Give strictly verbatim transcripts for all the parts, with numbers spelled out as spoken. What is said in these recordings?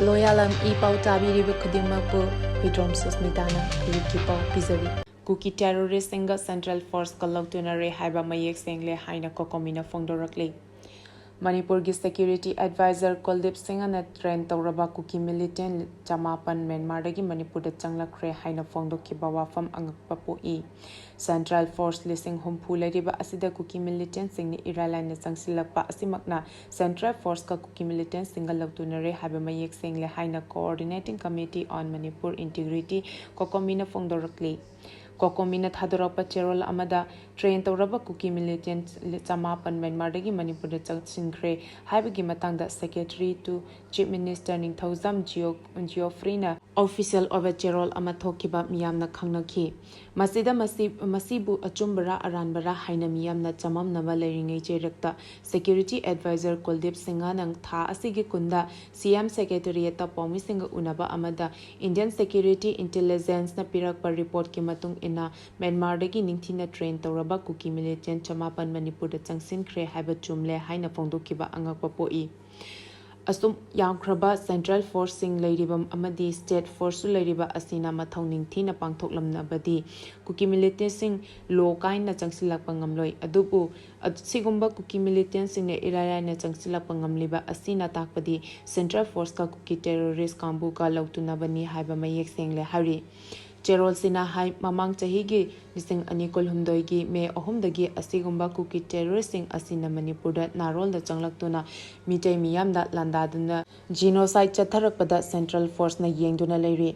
ꯂꯣꯌꯥꯂꯝ E ꯄꯥꯎ ꯇꯥꯕꯤꯔꯤꯕ ꯈꯨꯗꯤꯡꯃꯛꯄꯨ ꯍꯨꯏꯗ꯭ꯔꯣꯝ ꯁꯨꯁꯃꯤꯇꯥꯅ ꯑꯌꯨꯛꯀꯤ ꯄꯥꯎ ꯄꯤꯖꯔꯤ꯫ ꯀꯨꯀꯤ ꯇꯦꯔꯣꯔꯤꯁꯁꯤꯡꯒ ꯁꯦꯟꯇ꯭ꯔꯦꯜ ꯐꯣꯔꯁꯀ ꯂꯧꯇꯨꯅꯔꯦ ꯍꯥꯏꯕ ꯃꯌꯦꯛ ꯁꯦꯡꯂꯦ ꯍꯥꯏꯅ ꯀꯣꯀꯣꯃꯤꯅ ꯐꯣꯡꯗꯣꯔꯛꯂꯤ꯫ ꯃꯅꯤꯄꯨꯔꯒꯤ ꯁꯦꯀ꯭ꯌꯨꯔꯤꯇꯤ ꯑꯦꯗꯚꯥꯏꯖꯔ ꯀꯨꯜꯗꯤꯞ ꯁꯤꯡꯍꯅ ꯇ꯭ꯔꯦꯟ ꯇꯧꯔꯕ ꯀꯨꯀꯤ ꯃꯤꯂꯤꯇꯦꯟ ꯆꯃꯥꯄꯟ ꯃ꯭ꯌꯥꯟꯃꯥꯔꯗꯒꯤ ꯃꯅꯤꯄꯨꯔꯗ ꯆꯪꯂꯛꯈ꯭ꯔꯦ ꯍꯥꯏꯅ ꯐꯣꯡꯗꯣꯛꯈꯤꯕ ꯋꯥꯐꯝ ꯑꯉꯛꯄ ꯄꯣꯛꯏ꯫ ꯁꯦꯟꯇ꯭ꯔꯦꯜ ꯐꯣꯔꯁ ꯂꯤꯁꯤꯡ ꯍꯨꯝꯐꯨ ꯂꯩꯔꯤꯕ ꯑꯁꯤꯗ ꯀꯨꯀꯤ ꯃꯤꯂꯤꯇꯦꯟꯁꯤꯡꯅ ꯏꯔꯥꯏ ꯂꯥꯏꯅ ꯆꯪꯁꯤꯜꯂꯛꯄ ꯑꯁꯤꯃꯛꯅ ꯁꯦꯟꯇ꯭ꯔꯦꯜ ꯐꯣꯔꯁꯀ ꯀꯨꯀꯤ ꯃꯤꯂꯤꯇꯦꯟꯁꯤꯡꯒ ꯂꯧꯇꯨꯅꯔꯦ ꯍꯥꯏꯕ ꯃꯌꯦꯛ ꯁꯦꯡꯂꯦ ꯍꯥꯏꯅ Coordinating Committee on Manipur Integrity, ꯀꯣꯀꯣꯃꯤꯅ ꯐꯣꯡꯗꯣꯔꯛꯂꯤ꯫ ꯀꯣꯀꯣꯃꯤꯅ ꯊꯥꯗꯣꯔꯛꯄ ꯆꯦꯔꯣꯜ ꯑꯃꯗ ꯇ꯭ꯔꯦꯟ ꯇꯧꯔꯕ ꯀꯨꯀꯤ ꯃꯤꯂꯤꯇꯦꯟ ꯆꯃꯥꯄꯟ ꯃ꯭ꯌꯥꯟꯃꯥꯔꯗꯒꯤ ꯃꯅꯤꯄꯨꯔꯗ ꯆꯪꯁꯤꯟꯈ꯭ꯔꯦ ꯍꯥꯏꯕꯒꯤ ꯃꯇꯥꯡꯗ Secretary to Chief Minister ꯅꯤꯡꯊꯧꯖꯝ ꯖꯤꯑꯣ-, ꯖꯤꯑꯣꯐ꯭ꯔꯤꯅ ꯑꯣꯐꯤꯁꯤꯌꯦꯜ ꯑꯣꯏꯕ ꯆꯦꯔꯣꯜ ꯑꯃ ꯊꯣꯛꯈꯤꯕ ꯃꯤꯌꯥꯝꯅ ꯈꯪꯅꯈꯤ꯫ ꯃꯁꯤꯗ ꯃꯁꯤ-, ꯃꯁꯤꯕꯨ ꯑꯆꯨꯝꯕꯔꯥ ꯑꯔꯥꯟꯕꯔꯥ ꯍꯥꯏꯅ ꯃꯤꯌꯥꯝꯅ ꯆꯃꯝꯅꯕ ꯂꯩꯔꯤꯉꯩ ꯆꯩꯔꯛꯇ ꯁꯦꯀ꯭ꯌꯨꯔꯤꯇꯤ ꯑꯦꯗꯚꯥꯏꯖꯔ ꯀꯨꯜꯗꯤꯞ ꯁꯤꯡꯍꯅ ꯊꯥ ꯑꯁꯤꯒꯤ ꯀꯨꯟꯗ ꯁꯤ ꯑꯦꯝ ꯁꯦꯀ꯭ꯔꯦꯇꯔꯤꯌꯦꯠꯇ ꯄꯥꯎꯃꯤꯁꯤꯡꯒ ꯎꯅꯕ ꯑꯃꯗ ꯏꯟꯗꯤꯌꯟ ꯁꯦꯀ꯭ꯌꯨꯔꯤꯇꯤ ꯏꯟꯇꯦꯂꯤꯖꯦꯟꯁꯅ ꯄꯤꯔꯛꯄ ꯔꯤꯄꯣꯔꯠꯀꯤ ꯃꯇꯨꯡ ꯏꯟꯅ ꯃ꯭ꯌꯥꯟꯃꯥꯔꯗꯒꯤ ꯅꯤꯡꯊꯤꯅ ꯇ꯭ꯔꯦꯟ ꯇꯧꯔꯕ ꯀꯨꯀꯤ ꯃꯤꯂꯤꯇꯦꯟ ꯆꯃꯥꯄꯟ ꯃꯅꯤꯄꯨꯔꯗ ꯆꯪꯁꯤꯟꯈ꯭ꯔꯦ ꯍꯥꯏꯕ ꯆꯨꯝꯂꯦ ꯍꯥꯏꯅ ꯐꯣꯡꯗꯣꯛꯈꯤꯕ ꯑꯉꯛꯄ ꯄꯣꯛꯏ꯫ ꯑꯁꯨꯝ ꯌꯥꯝꯈ꯭ꯔꯕ ꯁꯦꯟꯇ꯭ꯔꯦꯜ ꯐꯣꯔꯁꯁꯤꯡ ꯂꯩꯔꯤꯕ ꯑꯃꯗꯤ ꯁ꯭ꯇꯦꯠ ꯐꯣꯔꯁꯁꯨ ꯂꯩꯔꯤꯕ ꯑꯁꯤꯅ ꯃꯊꯧ ꯅꯤꯡꯊꯤꯅ ꯄꯥꯡꯊꯣꯛꯂꯝꯂꯕꯗꯤ ꯀꯨꯀꯤ ꯃꯤꯂꯤꯇꯦꯟꯁꯤꯡ ꯂꯣ ꯀꯥꯏꯅ ꯆꯪꯁꯤꯜꯂꯛꯄ ꯉꯝꯂꯣꯏ꯫ ꯑꯗꯨꯕꯨ ꯑꯁꯤꯒꯨꯝꯕ ꯀꯨꯀꯤ ꯃꯤꯂꯤꯇꯦꯟꯁꯤꯡꯅ ꯏꯔꯥꯏ ꯂꯥꯏꯅ ꯆꯪꯁꯤꯜꯂꯛꯄ ꯉꯝꯂꯤꯕ ꯑꯁꯤꯅ ꯇꯥꯛꯄꯗꯤ ꯁꯦꯟꯇ꯭ꯔꯦꯜ ꯐꯣꯔꯁꯀ ꯀꯨꯀꯤ ꯇꯦꯔꯣꯔꯤꯁ ꯀꯥꯡꯕꯨꯒ ꯂꯧꯇꯨꯅꯕꯅꯤ ꯍꯥꯏꯕ ꯃꯌꯦꯛ ꯁꯦꯡꯂꯦ ꯍꯥꯏꯔꯤ꯫ ꯆꯦꯔꯣꯜꯁꯤꯅ ꯍꯥꯏ, ꯃꯃꯥꯡ ꯆꯍꯤꯒꯤ ꯂꯤꯁꯤꯡ ꯑꯅꯤ ꯀꯨꯟꯍꯨꯝꯗꯣꯏꯒꯤ ꯃꯦ ꯑꯍꯨꯝꯗꯒꯤ ꯑꯁꯤꯒꯨꯝꯕ ꯀꯨꯀꯤ ꯇꯦꯔꯣꯔꯤꯁꯁꯤꯡ ꯑꯁꯤꯅ ꯃꯅꯤꯄꯨꯔꯗ ꯅꯥꯔꯣꯜꯗ ꯆꯪꯂꯛꯇꯨꯅ ꯃꯤꯇꯩ ꯃꯤꯌꯥꯝꯗ ꯂꯥꯟꯗꯥꯗꯨꯅ ꯖꯤꯅꯣꯁꯥꯏꯗ ꯆꯠꯊꯔꯛꯄꯗ ꯁꯦꯟꯇ꯭ꯔꯦꯜ ꯐꯣꯔꯁꯅ ꯌꯦꯡꯗꯨꯅ ꯂꯩꯔꯤ꯫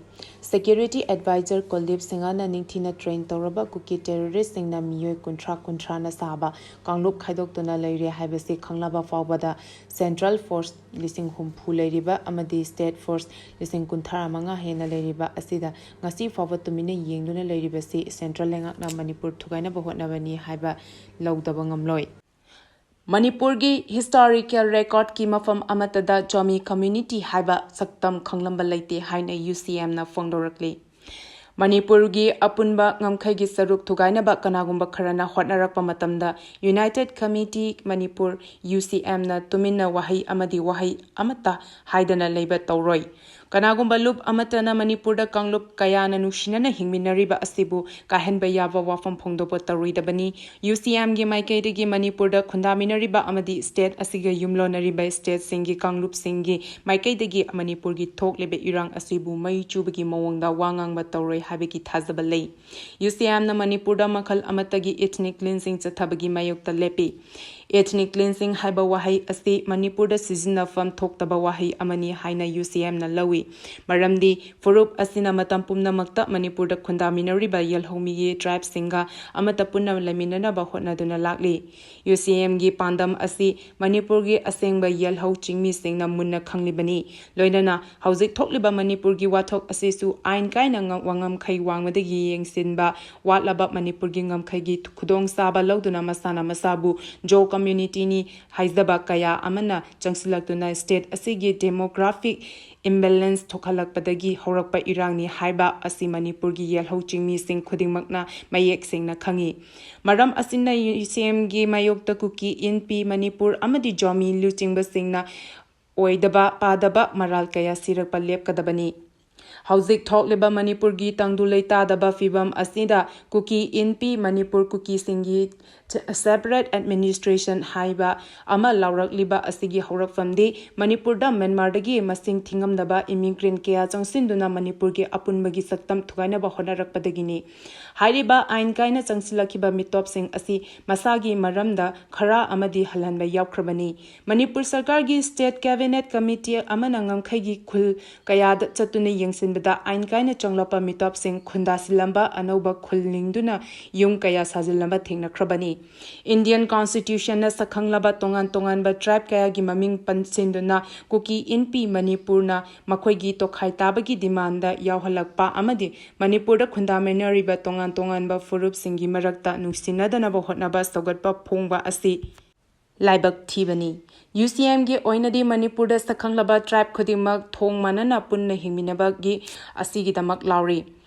ꯁꯦꯀ꯭ꯌꯨꯔꯤꯇꯤ ꯑꯦꯗꯚꯥꯏꯖꯔ ꯀꯨꯜꯗꯤꯞ ꯁꯤꯡꯍꯅ ꯅꯤꯡꯊꯤꯅ ꯇ꯭ꯔꯦꯟ ꯇꯧꯔꯕ ꯀꯨꯀꯤ ꯇꯦꯔꯣꯔꯤꯁꯁꯤꯡꯅ ꯃꯤꯑꯣꯏ ꯀꯨꯟꯊ꯭ꯔꯥ ꯀꯨꯟꯊ꯭ꯔꯥꯅ ꯁꯥꯕ ꯀꯥꯡꯂꯨꯞ ꯈꯥꯏꯗꯣꯛꯇꯨꯅ ꯂꯩꯔꯦ ꯍꯥꯏꯕꯁꯤ ꯈꯪꯂꯕ ꯐꯥꯎꯕꯗ ꯁꯦꯟꯇ꯭ꯔꯦꯜ ꯐꯣꯔꯁ ꯂꯤꯁꯤꯡ ꯍꯨꯝꯐꯨ ꯂꯩꯔꯤꯕ ꯑꯃꯗꯤ ꯁ꯭ꯇꯦꯠ ꯐꯣꯔꯁ ꯂꯤꯁꯤꯡ ꯀꯨꯟꯊ꯭ꯔꯥ ꯃꯉꯥ ꯍꯦꯟꯅ ꯂꯩꯔꯤꯕ ꯑꯁꯤꯗ ꯉꯁꯤ ꯐꯥꯎꯕ ꯇꯨꯃꯤꯟꯅ ꯌꯦꯡꯗꯨꯅ ꯂꯩꯔꯤꯕꯁꯤ ꯁꯦꯟꯇ꯭ꯔꯦꯜ ꯂꯩꯉꯥꯛꯅ ꯃꯅꯤꯄꯨꯔ ꯊꯨꯒꯥꯏꯅꯕ ꯍꯣꯠꯅꯕꯅꯤ ꯍꯥꯏꯕ ꯂꯧꯗꯕ ꯉꯝꯂꯣꯏ꯫ ꯃꯅꯤꯄꯨꯔꯒꯤ ꯍꯤꯁꯇꯣꯔꯤꯀꯦꯜ ꯔꯦꯀꯣꯔꯗꯀꯤ ꯃꯐꯝ ꯑꯃꯠꯇꯗ ꯖꯣꯃꯤ ꯀꯝꯃ꯭ꯌꯨꯅꯤꯇꯤ ꯍꯥꯏꯕ ꯁꯛꯇꯝ ꯈꯪꯂꯝꯕ ꯂꯩꯇꯦ ꯍꯥꯏꯅ ꯌꯨ ꯁꯤ ꯑꯦꯝꯅ ꯐꯣꯡꯗꯣꯔꯛꯂꯤ꯫ ꯃꯅꯤꯄꯨꯔꯒꯤ ꯑꯄꯨꯟꯕ ꯉꯝꯈꯩꯒꯤ ꯁꯔꯨꯛ ꯊꯨꯒꯥꯏꯅꯕ ꯀꯅꯥꯒꯨꯝꯕ ꯈꯔꯅ ꯍꯣꯠꯅꯔꯛꯄ ꯃꯇꯝꯗ United Committee Manipur, UCM, ꯅ ꯇꯨꯃꯤꯟꯅ ꯋꯥꯍꯩ ꯑꯃꯗꯤ ꯋꯥꯍꯩ ꯑꯃꯠꯇ ꯍꯥꯏꯗꯅ ꯂꯩꯕ ꯇꯧꯔꯣꯏ꯫ ꯀꯅꯥꯒꯨꯝꯕ ꯂꯨꯞ ꯑꯃꯠꯇꯅ ꯃꯅꯤꯄꯨꯔꯗ ꯀꯥꯡꯂꯨꯞ ꯀꯌꯥꯅ ꯅꯨꯡꯁꯤꯅꯅ ꯍꯤꯡꯃꯤꯟꯅꯔꯤꯕ ꯑꯁꯤꯕꯨ ꯀꯥꯏꯍꯟꯕ ꯌꯥꯕ ꯋꯥꯐꯝ ꯐꯣꯡꯗꯣꯛꯄ ꯇꯧꯔꯣꯏꯗꯕꯅꯤ꯫ UCM ꯒꯤ ꯃꯥꯏꯀꯩꯗꯒꯤ ꯃꯅꯤꯄꯨꯔꯗ ꯈꯨꯟꯗꯥꯃꯤꯟꯅꯔꯤꯕ ꯑꯃꯗꯤ state ꯑꯁꯤꯒ ꯌꯨꯝꯂꯣꯟꯅꯔꯤꯕ state ꯁꯤꯡꯒꯤ ꯀꯥꯡꯂꯨꯞꯁꯤꯡꯒꯤ ꯃꯥꯏꯀꯩꯗꯒꯤ ꯃꯅꯤꯄꯨꯔꯒꯤ ꯊꯣꯛꯂꯤꯕ ꯏꯔꯥꯡ ꯑꯁꯤꯕꯨ ꯃꯩ ꯆꯨꯕꯒꯤ ꯃꯑꯣꯡꯗ ꯋꯥ ꯉꯥꯡꯕ ꯇꯧꯔꯣꯏ ꯍꯥꯏꯕꯒꯤ ꯊꯥꯖꯕ ꯂꯩ꯫ UCM ꯅ ꯃꯅꯤꯄꯨꯔꯗ ꯃꯈꯜ ꯑꯃꯠꯇꯒꯤ ethnic cleansing ꯆꯠꯊꯕꯒꯤ ꯃꯥꯌꯣꯛꯇ ꯂꯦꯞꯄꯤ꯫ Ethnic cleansing ꯍꯥꯏꯕ ꯋꯥꯍꯩ ꯑꯁꯤ ꯃꯅꯤꯄꯨꯔꯗ ꯁꯤꯖꯤꯟꯅꯐꯝ ꯊꯣꯛꯇꯕ ꯋꯥꯍꯩ ꯑꯃꯅꯤ ꯍꯥꯏꯅ UCM ꯅ ꯂꯧꯏ꯫ ꯃꯔꯝꯗꯤ ꯐꯨꯔꯨꯞ ꯑꯁꯤꯅ ꯃꯇꯝ ꯄꯨꯝꯅꯃꯛꯇ ꯃꯅꯤꯄꯨꯔꯗ ꯈꯨꯟꯗꯥꯃꯤꯟꯅꯔꯤꯕ ꯌꯦꯜꯍꯧꯃꯤꯒꯤ tribe ꯁꯤꯡꯒ ꯑꯃꯠꯇ ꯄꯨꯟꯅ ꯂꯩꯃꯤꯟꯅꯅꯕ ꯍꯣꯠꯅꯗꯨꯅ ꯂꯥꯛꯂꯤ꯫ UCM ꯒꯤ ꯄꯥꯟꯗꯝ ꯑꯁꯤ ꯃꯅꯤꯄꯨꯔꯒꯤ ꯑꯁꯦꯡꯕ ꯌꯦꯜꯍꯧ ꯆꯤꯡꯃꯤꯁꯤꯡꯅ ꯃꯨꯟꯅ ꯈꯪꯂꯤꯕꯅꯤ꯫ ꯂꯣꯏꯅꯅ ꯍꯧꯖꯤꯛ ꯊꯣꯛꯂꯤꯕ ꯃꯅꯤꯄꯨꯔꯒꯤ ꯋꯥꯊꯣꯛ ꯑꯁꯤꯁꯨ ꯑꯥꯏꯟ ꯀꯥꯏꯅ ꯉ-, ꯋꯥꯉꯝꯈꯩ ꯋꯥꯡꯃꯗꯒꯤ ꯌꯦꯡꯁꯤꯟꯕ ꯋꯥꯠꯂꯕ ꯃꯅꯤꯄꯨꯔꯒꯤ ꯉꯝꯈꯩꯒꯤ ꯈꯨꯗꯣꯡꯆꯥꯕ ꯂꯧꯗꯨꯅ ꯃꯁꯥꯅ ꯃꯁꯥꯕꯨ Zo community ꯅꯤ ꯍꯥꯏꯖꯕ ꯀꯌꯥ ꯑꯃꯅ ꯆꯪꯁꯤꯜꯂꯛꯇꯨꯅ state ꯑꯁꯤꯒꯤ demographic imbalance ꯊꯣꯛꯍꯜꯂꯛꯄꯗꯒꯤ ꯍꯧꯔꯛꯄ ꯏꯔꯥꯡꯅꯤ ꯍꯥꯏꯕ ꯑꯁꯤ ꯃꯅꯤꯄꯨꯔꯒꯤ ꯌꯦꯜꯍꯧ ꯆꯤꯡꯃꯤꯁꯤꯡ ꯈꯨꯗꯤꯡꯃꯛꯅ ꯃꯌꯦꯛ ꯁꯦꯡꯅ ꯈꯪꯏ꯫ ꯃꯔꯝ ꯑꯁꯤꯅ UCM ꯒꯤ ꯃꯥꯌꯣꯛꯇ ꯀꯨꯀꯤ, ꯏꯟꯄꯤ, ꯃꯅꯤꯄꯨꯔ ꯑꯃꯗꯤ ꯖꯣꯃꯤ ꯂꯨꯆꯤꯡꯕꯁꯤꯡꯅ ꯑꯣꯏꯗꯕ ꯄꯥꯗꯕ ꯃꯔꯥꯜ ꯀꯌꯥ ꯁꯤꯔꯛꯄ ꯂꯦꯞꯀꯗꯕꯅꯤ꯫ ꯍꯧꯖꯤꯛ ꯊꯣꯛꯂꯤꯕ ꯃꯅꯤꯄꯨꯔꯒꯤ ꯇꯪꯗꯨ ꯂꯩꯇꯥꯗꯕ ꯐꯤꯕꯝ ꯑꯁꯤꯗ ꯀꯨꯀꯤ, ꯏꯟꯄꯤ, ꯃꯅꯤꯄꯨꯔ ꯀꯨꯀꯤꯁꯤꯡꯒꯤ separate administration ꯍꯥꯏꯕ ꯑꯃ ꯂꯥꯎꯔꯛꯂꯤꯕ ꯑꯁꯤꯒꯤ ꯍꯧꯔꯛꯐꯝꯗꯤ ꯃꯅꯤꯄꯨꯔꯗ ꯃ꯭ꯌꯥꯟꯃꯥꯔꯗꯒꯤ ꯃꯁꯤꯡ ꯊꯤꯉꯝꯗꯕ immigrant ꯀꯌꯥ ꯆꯪꯁꯤꯟꯗꯨꯅ ꯃꯅꯤꯄꯨꯔꯒꯤ ꯑꯄꯨꯟꯕꯒꯤ ꯁꯛꯇꯝ ꯊꯨꯒꯥꯏꯅꯕ ꯍꯣꯠꯅꯔꯛꯄꯗꯒꯤꯅꯤ꯫ ꯍꯥꯏꯔꯤꯕ ꯑꯥꯏꯟ ꯀꯥꯏꯅ ꯆꯪꯁꯤꯜꯂꯛꯈꯤꯕ ꯃꯤꯇꯣꯞꯁꯤꯡ ꯑꯁꯤ ꯃꯁꯥꯒꯤ ꯃꯔꯝꯗ ꯈꯔ ꯑꯃꯗꯤ ꯍꯜꯍꯟꯕ ꯌꯥꯎꯈ꯭ꯔꯕꯅꯤ꯫ ꯃꯅꯤꯄꯨꯔ ꯁꯔꯀꯥꯔꯒꯤ state cabinet committee ꯑꯃꯅ ꯉꯝꯈꯩꯒꯤ ꯈꯨꯜ ꯀꯌꯥꯗ ꯆꯠꯇꯨꯅ ꯌꯦꯡꯁꯤꯟꯕꯗ ꯑꯥꯏꯟ ꯀꯥꯏꯅ ꯆꯪꯂꯛꯄ ꯃꯤꯇꯣꯞꯁꯤꯡ ꯈꯨꯟꯗꯥꯁꯤꯜꯂꯝꯕ ꯑꯅꯧꯕ ꯈꯨꯜ ꯂꯤꯡꯗꯨꯅ ꯌꯨꯝ ꯀꯌꯥ ꯁꯥꯖꯤꯜꯂꯝꯕ ꯊꯦꯡꯅꯈ꯭ꯔꯕꯅꯤ꯫ Indian Constitution ꯅ ꯁꯛꯈꯪꯂꯕ ꯇꯣꯉꯥꯟ ꯇꯣꯉꯥꯟꯕ tribe ꯀꯌꯥꯒꯤ ꯃꯃꯤꯡ ꯄꯟꯁꯤꯟꯗꯨꯅ ꯀꯨꯀꯤ, ꯏꯟꯄꯤ, ꯃꯅꯤꯄꯨꯔꯅ ꯃꯈꯣꯏꯒꯤ ꯇꯣꯈꯥꯏ ꯇꯥꯕꯒꯤ demand ꯌꯥꯎꯍꯜꯂꯛꯄ ꯑꯃꯗꯤ ꯃꯅꯤꯄꯨꯔꯗ ꯈꯨꯟꯗꯥꯃꯤꯟꯅꯔꯤꯕ ꯇꯣꯉꯥꯟ ꯇꯣꯉꯥꯟꯕ ꯐꯨꯔꯨꯞꯁꯤꯡꯒꯤ ꯃꯔꯛꯇ ꯅꯨꯡꯁꯤꯅꯗꯅꯕ ꯍꯣꯠꯅꯕ ꯁꯧꯒꯠꯄ ꯐꯣꯡꯕ ꯑꯁꯤ ꯂꯥꯏꯕꯛ ꯊꯤꯕꯅꯤ꯫ UCM ꯒꯤ ꯑꯣꯏꯅꯗꯤ ꯃꯅꯤꯄꯨꯔꯗ ꯁꯛꯈꯪꯂꯕ tribe ꯈꯨꯗꯤꯡꯃꯛ ꯊꯣꯡ ꯃꯥꯟꯅꯅ ꯄꯨꯟꯅ ꯍꯤꯡꯃꯤꯟꯅꯕꯒꯤ ꯑꯁꯤꯒꯤꯗꯃꯛ ꯂꯥꯎꯔꯤ꯫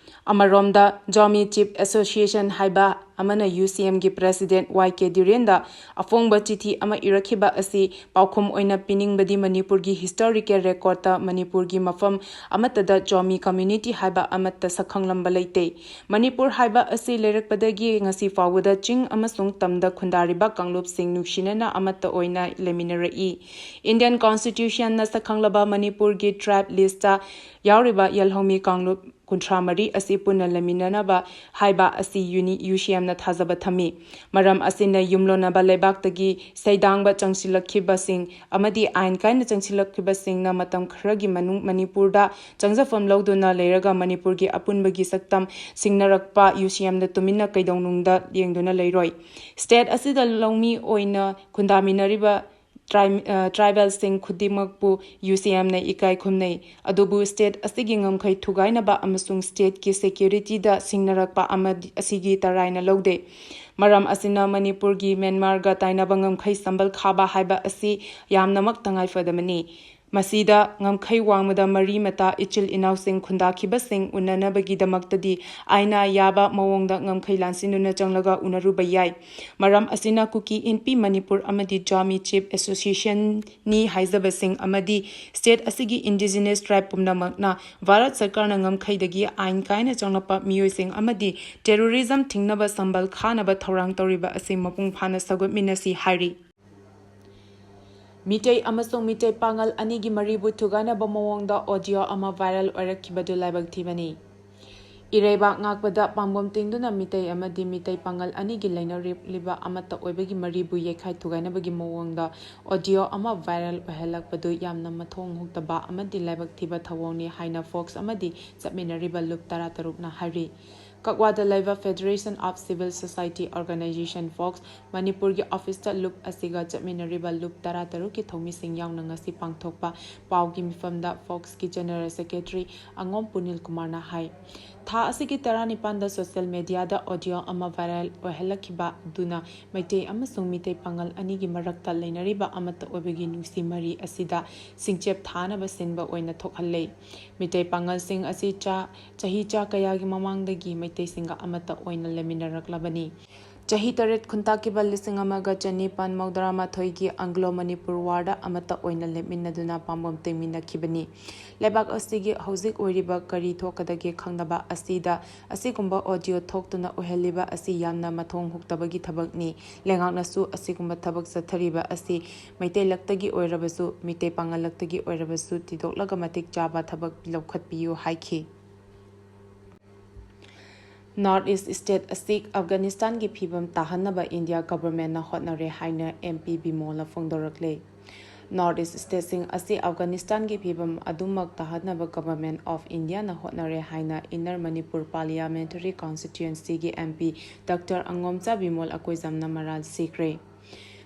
ꯑꯃꯔꯣꯝꯗ, Zomi Chief Association ꯍꯥꯏꯕ ꯑꯃꯅ UCMꯒꯤ President YK ꯙꯤꯔꯦꯟꯗ ꯑꯐꯣꯡꯕ ꯆꯤꯊꯤ ꯑꯃ ꯏꯔꯛꯈꯤꯕ ꯑꯁꯤ ꯄꯥꯎꯈꯨꯝ ꯑꯣꯏꯅ ꯄꯤꯅꯤꯡꯕꯗꯤ ꯃꯅꯤꯄꯨꯔꯒꯤ historical recordꯇ ꯃꯅꯤꯄꯨꯔꯒꯤ ꯃꯐꯝ ꯑꯃꯠꯇꯗ Zomi community ꯍꯥꯏꯕ ꯑꯃꯠꯇ ꯁꯛꯈꯪꯂꯝꯕ ꯂꯩꯇꯦ꯫ ꯃꯅꯤꯄꯨꯔ ꯍꯥꯏꯕ ꯑꯁꯤ ꯂꯩꯔꯛꯄꯗꯒꯤ ꯉꯁꯤ ꯐꯥꯎꯕꯗ ꯆꯤꯡ ꯑꯃꯁꯨꯡ ꯇꯝꯗ ꯈꯨꯟꯗꯥꯔꯤꯕ ꯀꯥꯡꯂꯨꯞꯁꯤꯡ ꯅꯨꯡꯁꯤꯅꯅ ꯑꯃꯠꯇ ꯑꯣꯏꯅ ꯂꯩꯃꯤꯟꯅꯔꯛꯏ꯫ Indian Constitutionꯅ ꯁꯛꯈꯪꯂꯕ ꯃꯅꯤꯄꯨꯔꯒꯤ tribe listꯇ ꯌꯥꯎꯔꯤꯕ ꯌꯦꯜꯍꯧꯃꯤ ꯀꯥꯡꯂꯨꯞ ꯀꯨꯟꯊ꯭ꯔꯥ ꯃꯔꯤ ꯑꯁꯤ ꯄꯨꯟꯅ ꯂꯩꯃꯤꯟꯅꯅꯕ ꯍꯥꯏꯕ ꯑꯁꯤ ꯌꯨꯅꯤ-, UCMꯅ ꯊꯥꯖꯕ ꯊꯝꯃꯤ꯫ ꯃꯔꯝ ꯑꯁꯤꯅ ꯌꯨꯝꯂꯣꯟꯅꯕ ꯂꯩꯕꯥꯛꯇꯒꯤ ꯁꯩꯗꯥꯡꯕ ꯆꯪꯁꯤꯜꯂꯛꯈꯤꯕꯁꯤꯡ ꯑꯃꯗꯤ ꯑꯥꯏꯟ ꯀꯥꯏꯅ ꯆꯪꯁꯤꯜꯂꯛꯈꯤꯕꯁꯤꯡꯅ ꯃꯇꯝ ꯈꯔꯒꯤ ꯃꯅꯨꯡ ꯃꯅꯤꯄꯨꯔꯗ ꯆꯪꯖꯐꯝ ꯂꯧꯗꯨꯅ ꯂꯩꯔꯒ ꯃꯅꯤꯄꯨꯔꯒꯤ ꯑꯄꯨꯟꯕꯒꯤ ꯁꯛꯇꯝ ꯁꯤꯡꯅꯔꯛꯄ UCMꯗ ꯇꯨꯃꯤꯟꯅ ꯀꯩꯗꯧꯅꯨꯡꯗ ꯌꯦꯡꯗꯨꯅ ꯂꯩꯔꯣꯏ꯫ State ꯑꯁꯤꯗ ꯂꯧꯃꯤ ꯑꯣꯏꯅ ꯈꯨꯟꯗꯥꯃꯤꯟꯅꯔꯤꯕ tri-, ꯑ, tribalꯁꯤꯡ ꯈꯨꯗꯤꯡꯃꯛꯄꯨ UCMꯅ ꯏꯀꯥꯏ ꯈꯨꯝꯅꯩ꯫ ꯑꯗꯨꯕꯨ state ꯑꯁꯤꯒꯤ ꯉꯝꯈꯩ ꯊꯨꯒꯥꯏꯅꯕ ꯑꯃꯁꯨꯡ stateꯀꯤ securityꯗ ꯁꯤꯡꯅꯔꯛꯄ ꯑꯃꯗꯤ, ꯑꯁꯤꯒꯤ ꯇꯔꯥꯏꯅ ꯂꯧꯗꯦ꯫ ꯃꯔꯝ ꯑꯁꯤꯅ ꯃꯅꯤꯄꯨꯔꯒꯤ ꯃ꯭ꯌꯥꯟꯃꯥꯔꯒ ꯇꯥꯏꯅꯕ ꯉꯝꯈꯩ ꯁꯝꯕꯜ ꯈꯥꯕ ꯍꯥꯏꯕ ꯑꯁꯤ ꯌꯥꯝꯅꯃꯛ ꯇꯉꯥꯏꯐꯗꯕꯅꯤ꯫ ꯃꯁꯤꯗ ꯉꯝꯈꯩ ꯋꯥꯡꯃꯗ ꯃꯔꯤ ꯃꯇꯥ ꯏꯆꯤꯜ ꯏꯅꯥꯎꯁꯤꯡ ꯈꯨꯟꯗꯥꯈꯤꯕꯁꯤꯡ ꯎꯅꯅꯕꯒꯤꯗꯃꯛꯇꯗꯤ ꯑꯥꯏꯟꯅ ꯌꯥꯕ ꯃꯑꯣꯡꯗ ꯉꯝꯈꯩ ꯂꯥꯟꯁꯤꯟꯗꯨꯅ ꯆꯪꯂꯒ ꯎꯅꯔꯨꯕ ꯌꯥꯏ꯫ ꯃꯔꯝ ꯑꯁꯤꯅ ꯀꯨꯀꯤ ꯏꯟꯄꯤ ꯃꯅꯤꯄꯨꯔ ꯑꯃꯗꯤ Zomi Chief Associationꯅꯤ ꯍꯥꯏꯖꯕꯁꯤꯡ ꯑꯃꯗꯤ state ꯑꯁꯤꯒꯤ indigenous tribe ꯄꯨꯝꯅꯃꯛꯅ ꯚꯥꯔꯠ ꯁꯔꯀꯥꯔꯅ ꯉꯝꯈꯩꯗꯒꯤ ꯑꯥꯏꯟ ꯀꯥꯏꯅ ꯆꯪꯂꯛꯄ ꯃꯤꯑꯣꯏꯁꯤꯡ ꯑꯃꯗꯤ terrorism ꯊꯤꯡꯅꯕ ꯁꯝꯕꯜ ꯈꯥꯅꯕ ꯊꯧꯔꯥꯡ ꯇꯧꯔꯤꯕ ꯑꯁꯤ ꯃꯄꯨꯡ ꯐꯥꯅ ꯁꯧꯒꯠꯃꯤꯟꯅꯁꯤ ꯍꯥꯏꯔꯤ꯫ ꯃꯤꯇꯩ ꯑꯃꯁꯨꯡ ꯃꯤꯇꯩ ꯄꯥꯉꯜ ꯑꯅꯤꯒꯤ ꯃꯔꯤꯕꯨ ꯊꯨꯒꯥꯏꯅꯕ ꯃꯑꯣꯡꯗ audio ꯑꯃ viral ꯑꯣꯏꯔꯛꯈꯤꯕꯗꯨ ꯂꯥꯏꯕꯛ ꯊꯤꯕꯅꯤ꯫ ꯏꯔꯩꯕꯥꯛ ꯉꯥꯛꯄꯗ ꯄꯥꯝꯕꯣꯝ ꯇꯤꯡꯗꯨꯅ ꯃꯤꯇꯩ ꯑꯃꯗꯤ ꯃꯤꯇꯩ ꯄꯥꯉꯜ ꯑꯅꯤꯒꯤ ꯂꯩꯅꯔꯤꯕ ꯑꯃꯠꯇ ꯑꯣꯏꯕꯒꯤ ꯃꯔꯤꯕꯨ ꯌꯩꯈꯥꯏ ꯊꯨꯒꯥꯏꯅꯕꯒꯤ ꯃꯑꯣꯡꯗ audio ꯑꯃ viral ꯑꯣꯏꯍꯜꯂꯛꯄꯗꯨ ꯌꯥꯝꯅ ꯃꯊꯣꯡ ꯍꯨꯛꯇꯕ ꯑꯃꯗꯤ ꯂꯥꯏꯕꯛ ꯊꯤꯕ ꯊꯧꯑꯣꯡꯅꯤ ꯍꯥꯏꯅ Fox ꯑꯃꯗꯤ ꯆꯠꯃꯤꯟꯅꯔꯤꯕ ꯂꯨꯞ ꯇꯔꯥꯇꯔꯨꯛꯅ ꯍꯥꯏꯔꯤ꯫ ꯀꯛꯋꯥꯗ ꯂꯩꯕ Federation of Civil Society Organization, fox, ꯃꯅꯤꯄꯨꯔꯒꯤ ꯑꯣꯐꯤꯁꯇ ꯂꯨꯞ ꯑꯁꯤꯒ ꯆꯠꯃꯤꯟꯅꯔꯤꯕ ꯂꯨꯞ ꯇꯔꯥꯇꯔꯨꯛꯀꯤ ꯊꯧꯃꯤꯁꯤꯡ ꯌꯥꯎꯅ ꯉꯁꯤ ꯄꯥꯡꯊꯣꯛꯄ ꯄꯥꯎꯒꯤ ꯃꯤꯐꯝꯗ ꯐꯣꯛꯁꯀꯤ ꯖꯦꯅꯔꯦꯜ ꯁꯦꯀ꯭ꯔꯦꯇꯔꯤ ꯑꯉꯣꯝ ꯄꯨꯅꯤꯜ ꯀꯨꯃꯥꯔꯅ ꯍꯥꯏ, ꯊꯥ ꯑꯁꯤꯒꯤ ꯇꯔꯥꯅꯤꯄꯥꯟꯗ ꯁꯣꯁꯤꯌꯦꯜ ꯃꯦꯗꯤꯌꯥꯗ ꯑꯣꯗꯤꯑꯣ ꯑꯃ ꯚꯥꯏꯔꯦꯜ ꯑꯣꯏꯍꯜꯂꯛꯈꯤꯕ ꯑꯗꯨꯅ ꯃꯩꯇꯩ ꯑꯃꯁꯨꯡ ꯃꯤꯇꯩ ꯄꯥꯉꯜ ꯑꯅꯤꯒꯤ ꯃꯔꯛꯇ ꯂꯩꯅꯔꯤꯕ ꯑꯃꯠꯇ ꯑꯣꯏꯕꯒꯤ ꯅꯨꯡꯁꯤ ꯃꯔꯤ ꯑꯁꯤꯗ ꯁꯤꯡꯆꯦꯞ ꯊꯥꯅꯕ ꯁꯤꯟꯕ ꯑꯣꯏꯅ ꯊꯣꯛꯍꯜꯂꯦ꯫ ꯃꯤꯇꯩ ꯄꯥꯉꯜꯁꯤꯡ ꯑꯁꯤ ꯆꯥ-, ꯆꯍꯤ ꯆꯥ ꯀꯌꯥꯒꯤ ꯃꯃꯥꯡꯗꯒꯤ ꯃꯩꯇꯩꯁꯤꯡꯒ ꯑꯃꯠꯇ ꯑꯣꯏꯅ ꯂꯩꯃꯤꯟꯅꯔꯛꯂꯕꯅꯤ꯫ ꯆꯍꯤ ꯇꯔꯦꯠ ꯈꯨꯟꯇꯥꯛꯈꯤꯕ ꯂꯤꯁꯤꯡ ꯑꯃꯒ ꯆꯅꯤꯄꯥꯟ ꯃꯧꯗ꯭ꯔꯥ ꯃꯥꯊꯣꯏꯒꯤ ꯑꯪꯒ꯭ꯂꯣ ꯃꯅꯤꯄꯨꯔ ꯋꯥꯔꯗ ꯑꯃꯠꯇ ꯑꯣꯏꯅ ꯂꯦꯞꯃꯤꯟꯅꯗꯨꯅ ꯄꯥꯝꯕꯣꯝ ꯇꯤꯡꯃꯤꯟꯅꯈꯤꯕꯅꯤ꯫ ꯂꯩꯕꯥꯛ ꯑꯁꯤꯒꯤ ꯍꯧꯖꯤꯛ ꯑꯣꯏꯔꯤꯕ ꯀꯔꯤ ꯊꯣꯛꯀꯗꯒꯦ ꯈꯪꯗꯕ ꯑꯁꯤꯗ ꯑꯁꯤꯒꯨꯝꯕ ꯑꯣꯗꯤꯑꯣ ꯊꯣꯛꯇꯨꯅ ꯑꯣꯏꯍꯜꯂꯤꯕ ꯑꯁꯤ ꯌꯥꯝꯅ ꯃꯊꯣꯡ ꯍꯨꯛꯇꯕꯒꯤ ꯊꯕꯛꯅꯤ꯫ ꯂꯩꯉꯥꯛꯅꯁꯨ ꯑꯁꯤꯒꯨꯝꯕ ꯊꯕꯛ ꯆꯠꯊꯔꯤꯕ ꯑꯁꯤ ꯃꯩꯇꯩꯂꯛꯇꯒꯤ ꯑꯣꯏꯔꯕꯁꯨ, ꯃꯤꯇꯩ ꯄꯥꯉꯜꯂꯛꯇꯒꯤ ꯑꯣꯏꯔꯕꯁꯨ ꯊꯤꯗꯣꯛꯂꯒ ꯃꯇꯤꯛ ꯆꯥꯕ ꯊꯕꯛ ꯂꯧꯈꯠꯄꯤꯌꯨ ꯍꯥꯏꯈꯤ꯫ North East state ꯑꯁꯤ ꯑꯐꯒꯥꯅꯤꯁꯇꯥꯟꯒꯤ ꯐꯤꯕꯝ ꯇꯥꯍꯟꯅꯕ ꯏꯟꯗꯤꯌꯥ ꯒꯚꯔꯟꯃꯦꯟꯠꯅ ꯍꯣꯠꯅꯔꯦ ꯍꯥꯏꯅ ꯑꯦꯝ ꯄꯤ ꯕꯤꯃꯣꯜꯅ ꯐꯣꯡꯗꯣꯔꯛꯂꯦ꯫ North East stateꯁꯤꯡ ꯑꯁꯤ ꯑꯐꯒꯥꯅꯤꯁꯇꯥꯟꯒꯤ ꯐꯤꯕꯝ ꯑꯗꯨꯃꯛ ꯇꯥꯍꯟꯅꯕ Government of Indiaꯅ ꯍꯣꯠꯅꯔꯦ ꯍꯥꯏꯅ Inner Manipur Parliamentary Constituencyꯒꯤ M P doctor Angomcha Bimol ꯑꯀꯣꯏꯖꯝꯅ ꯃꯔꯥꯜ ꯁꯤꯈ꯭ꯔꯦ꯫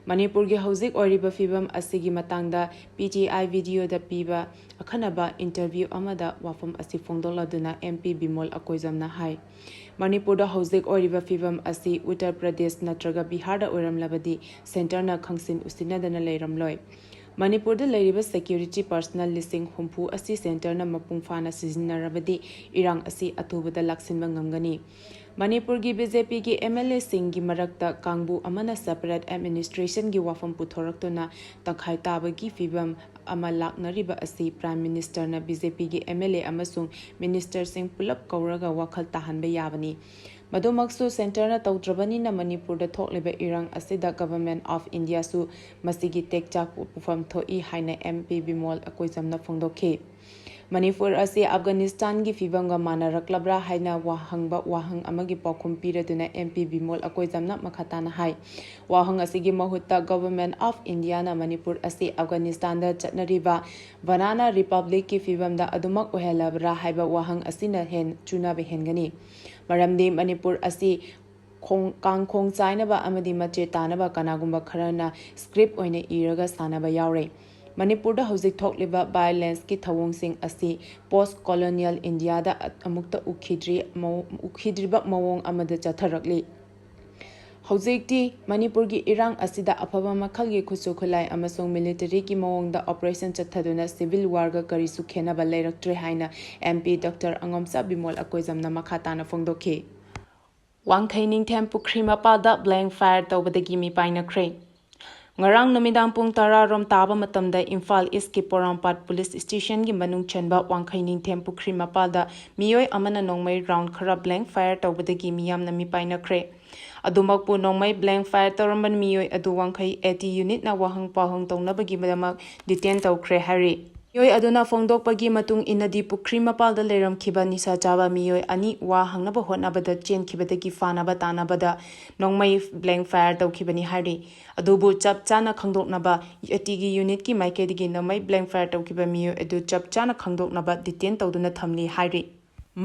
ꯃꯅꯤꯄꯨꯔꯒꯤ ꯍꯧꯖꯤꯛ ꯑꯣꯏꯔꯤꯕ ꯐꯤꯕꯝ ꯑꯁꯤꯒꯤ ꯃꯇꯥꯡꯗ ꯄꯤ ꯇꯤ ꯑꯥꯏ ꯚꯤꯗꯤꯑꯣꯗ ꯄꯤꯕ ꯑꯈꯟꯅꯕ interview ꯑꯃꯗ ꯋꯥꯐꯝ ꯑꯁꯤ ꯐꯣꯡꯗꯣꯛꯂꯗꯨꯅ ꯑꯦꯝ ꯄꯤ ꯕꯤꯃꯣꯜ ꯑꯀꯣꯏꯖꯝꯅ ꯍꯥꯏ, ꯃꯅꯤꯄꯨꯔꯗ ꯍꯧꯖꯤꯛ ꯑꯣꯏꯔꯤꯕ ꯐꯤꯕꯝ ꯑꯁꯤ ꯎꯠꯇꯔ ꯄ꯭ꯔꯗꯦꯁ ꯅꯠꯇ꯭ꯔꯒ ꯕꯤꯍꯥꯔꯗ ꯑꯣꯏꯔꯝꯂꯕꯗꯤ ꯁꯦꯟꯇꯔꯅ ꯈꯪꯁꯤꯟ ꯎꯁꯤꯟꯅꯗꯅ ꯂꯩꯔꯝꯂꯣꯏ꯫ ꯃꯅꯤꯄꯨꯔꯗ ꯂꯩꯔꯤꯕ security personnel ꯂꯤꯁꯤꯡ ꯍꯨꯝꯐꯨ ꯑꯁꯤ ꯁꯦꯟꯇꯔꯅ ꯃꯄꯨꯡ ꯐꯥꯅ ꯁꯤꯖꯤꯟꯅꯔꯕꯗꯤ ꯏꯔꯥꯡ ꯑꯁꯤ ꯑꯊꯨꯕꯗ ꯂꯥꯛꯁꯤꯟꯕ ꯉꯝꯒꯅꯤ꯫ ꯃꯅꯤꯄꯨꯔꯒꯤ ꯕꯤ ꯖꯦ ꯄꯤꯒꯤ ꯑꯦꯝ ꯑꯦꯜ ꯑꯦꯁꯤꯡꯒꯤ ꯃꯔꯛꯇ ꯀꯥꯡꯕꯨ ꯑꯃꯅ separate administrationꯒꯤ ꯋꯥꯐꯝ ꯄꯨꯊꯣꯔꯛꯇꯨꯅ ꯇꯪꯈꯥꯏ ꯇꯥꯕꯒꯤ ꯐꯤꯕꯝ ꯑꯃ ꯂꯥꯛꯅꯔꯤꯕ ꯑꯁꯤ Prime Ministerꯅ ꯕꯤ ꯖꯦ ꯄꯤꯒꯤ ꯑꯦꯝ ꯑꯦꯜ ꯑꯦ ꯑꯃꯁꯨꯡ ministerꯁꯤꯡ ꯄꯨꯂꯞ ꯀꯧꯔꯒ ꯋꯥꯈꯜ ꯇꯥꯍꯟꯕ ꯌꯥꯕꯅꯤ꯫ ꯃꯗꯨꯃꯛꯁꯨ ꯁꯦꯟꯇꯔꯅ ꯇꯧꯗ꯭ꯔꯕꯅꯤꯅ ꯃꯅꯤꯄꯨꯔꯗ ꯊꯣꯛꯂꯤꯕ ꯏꯔꯥꯡ ꯑꯁꯤꯗ Government of Indiaꯁꯨ ꯃꯁꯤꯒꯤ ꯇꯦꯛꯆꯥꯛ ꯄꯨꯐꯝ ꯊꯣꯛꯏ ꯍꯥꯏꯅ ꯑꯦꯝ ꯄꯤ ꯕꯤꯃꯣꯜ ꯑꯀꯣꯏꯖꯝꯅ ꯐꯣꯡꯗꯣꯛꯈꯤ꯫ ꯃꯅꯤꯄꯨꯔ ꯑꯁꯤ ꯑꯐꯒꯥꯅꯤꯁꯇꯥꯟꯒꯤ ꯐꯤꯕꯝꯒ ꯃꯥꯟꯅꯔꯛꯂꯕ꯭ꯔꯥ ꯍꯥꯏꯅ ꯋꯥꯍꯪꯕ ꯋꯥꯍꯪ ꯑꯃꯒꯤ ꯄꯥꯎꯈꯨꯝ ꯄꯤꯔꯗꯨꯅ ꯑꯦꯝ ꯄꯤ ꯕꯤꯃꯣꯜ ꯑꯀꯣꯏꯖꯝꯅ ꯃꯈꯥ ꯇꯥꯅ ꯍꯥꯏ, ꯋꯥꯍꯪ ꯑꯁꯤꯒꯤ ꯃꯍꯨꯠꯇ Government of Indiaꯅ ꯃꯅꯤꯄꯨꯔ ꯑꯁꯤ ꯑꯐꯒꯥꯅꯤꯁꯇꯥꯟꯗ ꯆꯠꯅꯔꯤꯕ Banana Republicꯀꯤ ꯐꯤꯕꯝꯗ ꯑꯗꯨꯃꯛ ꯑꯣꯏꯍꯜꯂꯕ꯭ꯔꯥ ꯍꯥꯏꯕ ꯋꯥꯍꯪ ꯑꯁꯤꯅ ꯍꯦꯟ-, ꯆꯨꯅꯕ ꯍꯦꯟꯒꯅꯤ꯫ ꯃꯔꯝꯗꯤ ꯃꯅꯤꯄꯨꯔ ꯑꯁꯤ ꯈꯣꯡ-, ꯀꯥꯡꯈꯣꯡ ꯆꯥꯏꯅꯕ ꯑꯃꯗꯤ ꯃꯆꯦ ꯇꯥꯅꯕ ꯀꯅꯥꯒꯨꯝꯕ ꯈꯔꯅ script ꯑꯣꯏꯅ ꯏꯔꯒ ꯁꯥꯟꯅꯕ ꯌꯥꯎꯔꯦ꯫ ꯃꯅꯤꯄꯨꯔꯗ ꯍꯧꯖꯤꯛ ꯊꯣꯛꯂꯤꯕ violenceꯀꯤ ꯊꯧꯑꯣꯡꯁꯤꯡ ꯑꯁꯤ post colonial Indiaꯗ ꯑꯃꯨꯛꯇ ꯎꯈꯤꯗ꯭ꯔꯤ-, ꯃꯑꯣ-, ꯎꯈꯤꯗ꯭ꯔꯤꯕ ꯃꯑꯣꯡ ꯑꯃꯗ ꯆꯠꯊꯔꯛꯂꯤ꯫ ꯍꯧꯖꯤꯛꯇꯤ ꯃꯅꯤꯄꯨꯔꯒꯤ ꯏꯔꯥꯡ ꯑꯁꯤꯗ ꯑꯐꯕ ꯃꯈꯜꯒꯤ ꯈꯨꯠꯁꯨ ꯈꯨꯠꯂꯥꯏ ꯑꯃꯁꯨꯡ militaryꯒꯤ ꯃꯑꯣꯡꯗ operation ꯆꯠꯊꯗꯨꯅ civil warꯒ ꯀꯔꯤꯁꯨ ꯈꯦꯟꯅꯕ ꯂꯩꯔꯛꯇ꯭ꯔꯦ ꯍꯥꯏꯅ MP Doctor ꯑꯉꯣꯝꯆꯥ ꯕꯤꯃꯣꯜ ꯑꯀꯣꯏꯖꯝꯅ ꯃꯈꯥ ꯇꯥꯅ ꯐꯣꯡꯗꯣꯛꯈꯤ꯫ ꯋꯥꯡꯈꯩ ꯅꯤꯡꯊꯦꯝ ꯄꯨꯈ꯭ꯔꯤ ꯃꯄꯥꯜꯗ blank fire ꯇꯧꯕꯗꯒꯤ ꯃꯤ ꯄꯥꯏꯅꯈ꯭ꯔꯦ꯫ ꯉꯔꯥꯡ ꯅꯨꯃꯤꯗꯥꯡ ꯄꯨꯡ ꯇꯔꯥ ꯔꯣꯝ ꯇꯥꯕ ꯃꯇꯝꯗ ꯏꯝꯐꯥꯜ Eastꯀꯤ ꯄꯣꯔꯣꯝꯄꯥꯠ police stationꯒꯤ ꯃꯅꯨꯡ ꯆꯟꯕ ꯋꯥꯡꯈꯩ ꯅꯤꯡꯊꯦꯝ ꯄꯨꯈ꯭ꯔꯤ ꯃꯄꯥꯜꯗ ꯃꯤꯑꯣꯏ ꯑꯃꯅ ꯅꯣꯡꯃꯩ round ꯈꯔ blank fire ꯇꯧꯕꯗꯒꯤ ꯃꯤꯌꯥꯝꯅ ꯃꯤ ꯄꯥꯏꯅꯈ꯭ꯔꯦ꯫ ꯑꯗꯨꯃꯛꯄꯨ ꯅꯣꯡꯃꯩ blank fire ꯇꯧꯔꯝꯕ ꯃꯤꯑꯣꯏ ꯑꯗꯨ ꯋꯥꯡꯈꯩ AT unitꯅ ꯋꯥꯍꯪ ꯄꯥꯎꯍꯪ ꯇꯧꯅꯕꯒꯤꯗꯃꯛ detain ꯇꯧꯈ꯭ꯔꯦ ꯍꯥꯏꯔꯤ꯫ ꯃꯤꯑꯣꯏ ꯑꯗꯨꯅ ꯐꯣꯡꯗꯣꯛꯄꯒꯤ ꯃꯇꯨꯡ ꯏꯟꯅꯗꯤ ꯄꯨꯈ꯭ꯔꯤ ꯃꯄꯥꯜꯗ ꯂꯩꯔꯝꯈꯤꯕ ꯅꯤꯁꯥ ꯆꯥꯕ ꯃꯤꯑꯣꯏ ꯑꯅꯤ ꯋꯥ ꯍꯪꯅꯕ ꯍꯣꯠꯅꯕꯗ ꯆꯦꯟꯈꯤꯕꯗꯒꯤ ꯐꯥꯅꯕ ꯇꯥꯟꯅꯕꯗ ꯅꯣꯡꯃꯩ blank fire ꯇꯧꯈꯤꯕꯅꯤ ꯍꯥꯏꯔꯤ꯫ ꯑꯗꯨꯕꯨ ꯆꯞ ꯆꯥꯅ ꯈꯪꯗꯣꯛꯅꯕ ATꯒꯤ unitꯀꯤ ꯃꯥꯏꯀꯩꯗꯒꯤ ꯅꯣꯡꯃꯩ blank fire ꯇꯧꯈꯤꯕ ꯃꯤꯑꯣꯏ ꯑꯗꯨ ꯆꯞ ꯆꯥꯅ ꯈꯪꯗꯣꯛꯅꯕ detain ꯇꯧꯗꯨꯅ ꯊꯝꯂꯤ ꯍꯥꯏꯔꯤ꯫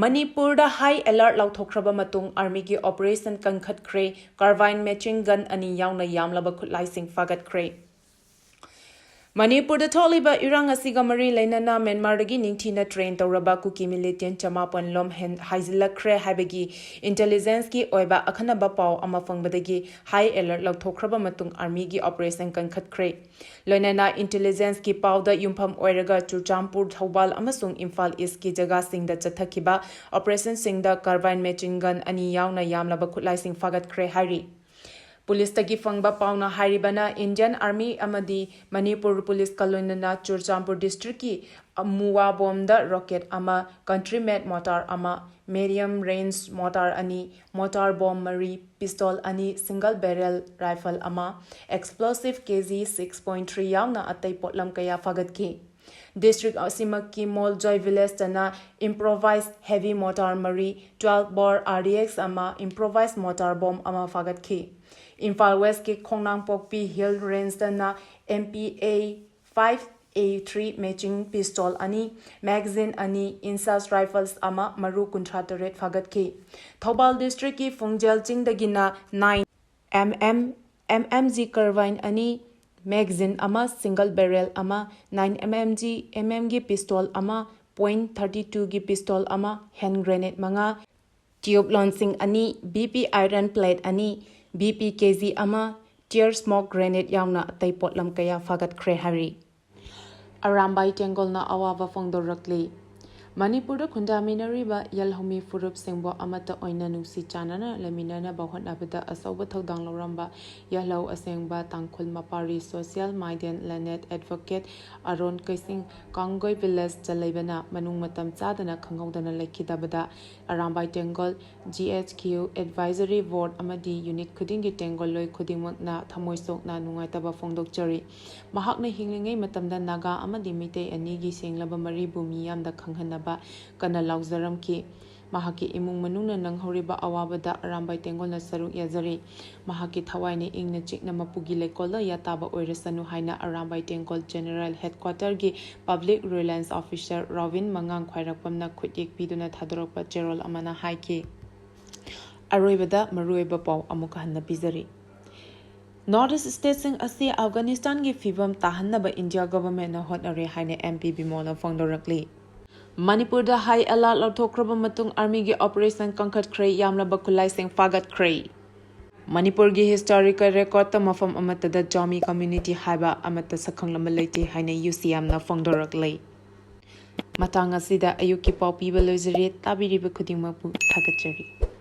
ꯃꯅꯤꯄꯨꯔꯗ high alert ꯂꯥꯎꯊꯣꯛꯈ꯭ꯔꯕ ꯃꯇꯨꯡ armyꯒꯤ operation ꯀꯟꯈꯠꯈ꯭ꯔꯦ꯫ Carbine machine gun ꯑꯅꯤ ꯌꯥꯎꯅ ꯌꯥꯝꯂꯕ ꯈꯨꯠꯂꯥꯏꯁꯤꯡ ꯐꯥꯒꯠꯈ꯭ꯔꯦ꯫ ꯃꯅꯤꯄꯨꯔꯗ ꯊꯣꯛꯂꯤꯕ ꯏꯔꯥꯡ ꯑꯁꯤꯒ ꯃꯔꯤ ꯂꯩꯅꯅ ꯃ꯭ꯌꯥꯟꯃꯥꯔꯗꯒꯤ ꯅꯤꯡꯊꯤꯅ train ꯇꯧꯔꯕ ꯀꯨꯀꯤ militant ꯆꯃꯥꯄꯟ ꯂꯣꯝ ꯍꯦꯟ-, ꯍꯥꯏꯖꯤꯜꯂꯛꯈ꯭ꯔꯦ ꯍꯥꯏꯕꯒꯤ intelligenceꯀꯤ ꯑꯣꯏꯕ ꯑꯈꯟꯅꯕ ꯄꯥꯎ ꯑꯃ ꯐꯪꯕꯗꯒꯤ high alert ꯂꯧꯊꯣꯛꯈ꯭ꯔꯕ ꯃꯇꯨꯡ armyꯒꯤ operation ꯀꯟꯈꯠꯈ꯭ꯔꯦ꯫ ꯂꯣꯏꯅꯅ intelligenceꯀꯤ ꯄꯥꯎꯗ ꯌꯨꯝꯐꯝ ꯑꯣꯏꯔꯒ ꯆꯨꯔꯆꯥꯟꯄꯨꯔ, ꯊꯧꯕꯥꯜ ꯑꯃꯁꯨꯡ ꯏꯝꯐꯥꯜ Eastꯀꯤ ꯖꯒꯥꯁꯤꯡꯗ ꯆꯠꯊꯈꯤꯕ operationꯁꯤꯡꯗ carbine machine gun ꯑꯅꯤ ꯌꯥꯎꯅ ꯌꯥꯝꯂꯕ ꯈꯨꯠꯂꯥꯏꯁꯤꯡ ꯐꯥꯒꯠꯈ꯭ꯔꯦ ꯍꯥꯏꯔꯤ꯫ Policeꯇꯒꯤ ꯐꯪꯕ ꯄꯥꯎꯅ ꯍꯥꯏꯔꯤꯕꯅ Indian Army ꯑꯃꯗꯤ ꯃꯅꯤꯄꯨꯔ Policeꯀ ꯂꯣꯏꯅꯅ ꯆꯨꯔꯆꯥꯟꯄꯨꯔ districtꯀꯤ ꯃꯨꯋꯥꯕꯣꯝꯗ rocket ꯑꯃ, country made mortar ꯑꯃ, medium range mortar ꯑꯅꯤ, mortar bomb ꯃꯔꯤ, pistol ꯑꯅꯤ, single barrel rifle ꯑꯃ, explosive KG six point three ꯌꯥꯎꯅ ꯑꯇꯩ ꯄꯣꯠꯂꯝ ꯀꯌꯥ ꯐꯥꯒꯠꯈꯤ꯫ District ꯑꯁꯤꯃꯛꯀꯤ ꯃꯣꯜꯖꯣꯏ villageꯇꯅ improvised heavy mortar ꯃꯔꯤ, twelve bore RDX ꯑꯃ, improvised mortar bomb ꯑꯃ ꯐꯥꯒꯠꯈꯤ꯫ Imphal Westꯀꯤ ꯈꯣꯡꯅꯥꯡꯄꯣꯛꯄꯤ Hill Rangeꯇꯅ MPA five A three matching pistol ꯑꯅꯤ, magazine ꯑꯅꯤ, INSAS rifles ꯑꯃ, ꯃꯔꯨ ꯀꯨꯟꯊ꯭ꯔꯥ ꯇꯔꯦꯠ ꯐꯥꯒꯠꯈꯤ꯫ Thoubal districtꯀꯤ ꯐꯨꯡꯖꯦꯜ ꯆꯤꯡꯗꯒꯤꯅ nine M M, M M G carbine ꯑꯅꯤ, magazine ꯑꯃ, single barrel ꯑꯃ, nine M M G, M M ꯒꯤ pistol ꯑꯃ, point thirty two ꯒꯤ pistol ꯑꯃ, hand grenade ꯃꯉꯥ, tube ꯂꯣꯟꯁꯤꯡ ꯑꯅꯤ, B P iron plate ꯑꯅꯤ, B P K G ꯑꯃ, tear smoke grenade ꯌꯥꯎꯅ ꯑꯇꯩ ꯄꯣꯠꯂꯝ ꯀꯌꯥ ꯐꯥꯒꯠꯈ꯭ꯔꯦ ꯍꯥꯏꯔꯤ꯫ ꯑꯔꯥꯝꯕꯥꯏ ꯇꯦꯡꯒꯣꯜꯅ ꯑꯋꯥꯕ ꯐꯣꯡꯗꯣꯔꯛꯂꯤ꯫ ꯃꯅꯤꯄꯨꯔꯗ ꯈꯨꯟꯗꯥꯃꯤꯟꯅꯔꯤꯕ ꯌꯦꯜꯍꯧꯃꯤ ꯐꯨꯔꯨꯞꯁꯤꯡꯕꯨ ꯑꯃꯠꯇ ꯑꯣꯏꯅ ꯅꯨꯡꯁꯤ ꯆꯥꯟꯅꯅ ꯂꯩꯃꯤꯟꯅꯅꯕ ꯍꯣꯠꯅꯕꯗ ꯑꯆꯧꯕ ꯊꯧꯗꯥꯡ ꯂꯧꯔꯝꯕ ꯌꯦꯜꯍꯧ ꯑꯁꯦꯡꯕ ꯇꯥꯡꯈꯨꯜ ꯃꯄꯥꯔꯤ social minded learned advocate ꯑꯔꯣꯟ ꯀꯩꯁꯤꯡ ꯀꯥꯡꯒꯣꯏ villageꯇ ꯂꯩꯕꯅ ꯃꯅꯨꯡ ꯃꯇꯝ ꯆꯥꯗꯅ ꯈꯪꯍꯧꯗꯅ ꯂꯩꯈꯤꯗꯕꯗ Arambai ꯇꯦꯡꯒꯣꯜ G H Q advisory board ꯑꯃꯗꯤ unit ꯈꯨꯗꯤꯡꯒꯤ ꯇꯦꯡꯒꯣꯜꯂꯣꯏ ꯈꯨꯗꯤꯡꯃꯛꯅ ꯊꯃꯣꯏ ꯁꯣꯛꯅ ꯅꯨꯡꯉꯥꯏꯇꯕ ꯐꯣꯡꯗꯣꯛꯆꯔꯤ꯫ ꯃꯍꯥꯛꯅ ꯍꯤꯡꯂꯤꯉꯩ ꯃꯇꯝꯗ ꯅꯥꯒꯥ ꯑꯃꯗꯤ ꯃꯤꯇꯩ ꯑꯅꯤꯒꯤ ꯁꯦꯡꯂꯕ ꯃꯔꯤꯕꯨ ꯃꯤꯌꯥꯝꯗ ꯈꯪꯍꯟꯅꯕ ꯀꯟꯅ ꯂꯥꯎꯖꯔꯝꯈꯤ꯫ ꯃꯍꯥꯛꯀꯤ ꯏꯃꯨꯡ ꯃꯅꯨꯡꯅ ꯅꯪꯍꯧꯔꯤꯕ ꯑꯋꯥꯕꯗ ꯑꯔꯥꯝꯕꯥꯏ ꯇꯦꯡꯒꯣꯜꯅ ꯁꯔꯨꯛ ꯌꯥꯖꯔꯤ꯫ ꯃꯍꯥꯛꯀꯤ ꯊꯋꯥꯏꯅ ꯏꯪꯅ ꯆꯤꯛꯅ ꯃꯄꯨꯒꯤ ꯂꯩꯀꯣꯜꯗ ꯌꯥꯇꯥꯕ ꯑꯣꯏꯔꯁꯅꯨ ꯍꯥꯏꯅ ꯑꯔꯥꯝꯕꯥꯏ ꯇꯦꯡꯒꯣꯜ general headquarterꯒꯤ public relation officer ꯔꯣꯕꯤꯟ ꯃꯉꯥꯡ ꯈ꯭ꯋꯥꯏꯔꯥꯛꯄꯝꯅ ꯈꯨꯠꯌꯦꯛ ꯄꯤꯗꯨꯅ ꯊꯥꯗꯣꯔꯛꯄ ꯆꯦꯔꯣꯜ ꯑꯃꯅ ꯍꯥꯏꯈꯤ꯫ ꯑꯔꯣꯏꯕꯗ ꯃꯔꯨꯑꯣꯏꯕ ꯄꯥꯎ ꯑꯃꯨꯛ ꯍꯟꯅ ꯄꯤꯖꯔꯤ꯫ North East stateꯁꯤꯡ ꯑꯁꯤ ꯑꯐꯒꯥꯅꯤꯁꯇꯥꯟꯒꯤ ꯐꯤꯚꯝ ꯇꯥꯍꯟꯅꯕ India governmentꯅ ꯍꯣꯠꯅꯔꯦ ꯍꯥꯏꯅ M P ꯕꯤꯃꯣꯜꯅ ꯐꯣꯡꯗꯣꯔꯛꯂꯤ꯫ ꯃꯅꯤꯄꯨꯔꯗ high alert ꯂꯧꯊꯣꯛꯈ꯭ꯔꯕ ꯃꯇꯨꯡ armyꯒꯤ operation ꯀꯟꯈꯠꯈ꯭ꯔꯦ, ꯌꯥꯝꯂꯕ ꯈꯨꯠꯂꯥꯏꯁꯤꯡ ꯐꯥꯒꯠꯈ꯭ꯔꯦ꯫ ꯃꯅꯤꯄꯨꯔꯒꯤ historical recordꯇ ꯃꯐꯝ ꯑꯃꯠꯇꯗ ꯖꯥꯃꯤ community ꯍꯥꯏꯕ ꯑꯃꯠꯇ ꯁꯛꯈꯪꯂꯕ ꯂꯩꯇꯦ ꯍꯥꯏꯅ U C Mꯅ ꯐꯣꯡꯗꯣꯔꯛꯂꯤ꯫ ꯃꯇꯥꯡ ꯑꯁꯤꯗ ꯑꯌꯨꯛꯀꯤ ꯄꯥꯎ ꯄꯤꯕ ꯂꯣꯏꯖꯔꯦ꯫ ꯇꯥꯕꯤꯔꯤꯕ ꯈꯨꯗꯤꯡꯃꯛꯄꯨ ꯊꯥꯒꯠꯆꯔꯤ꯫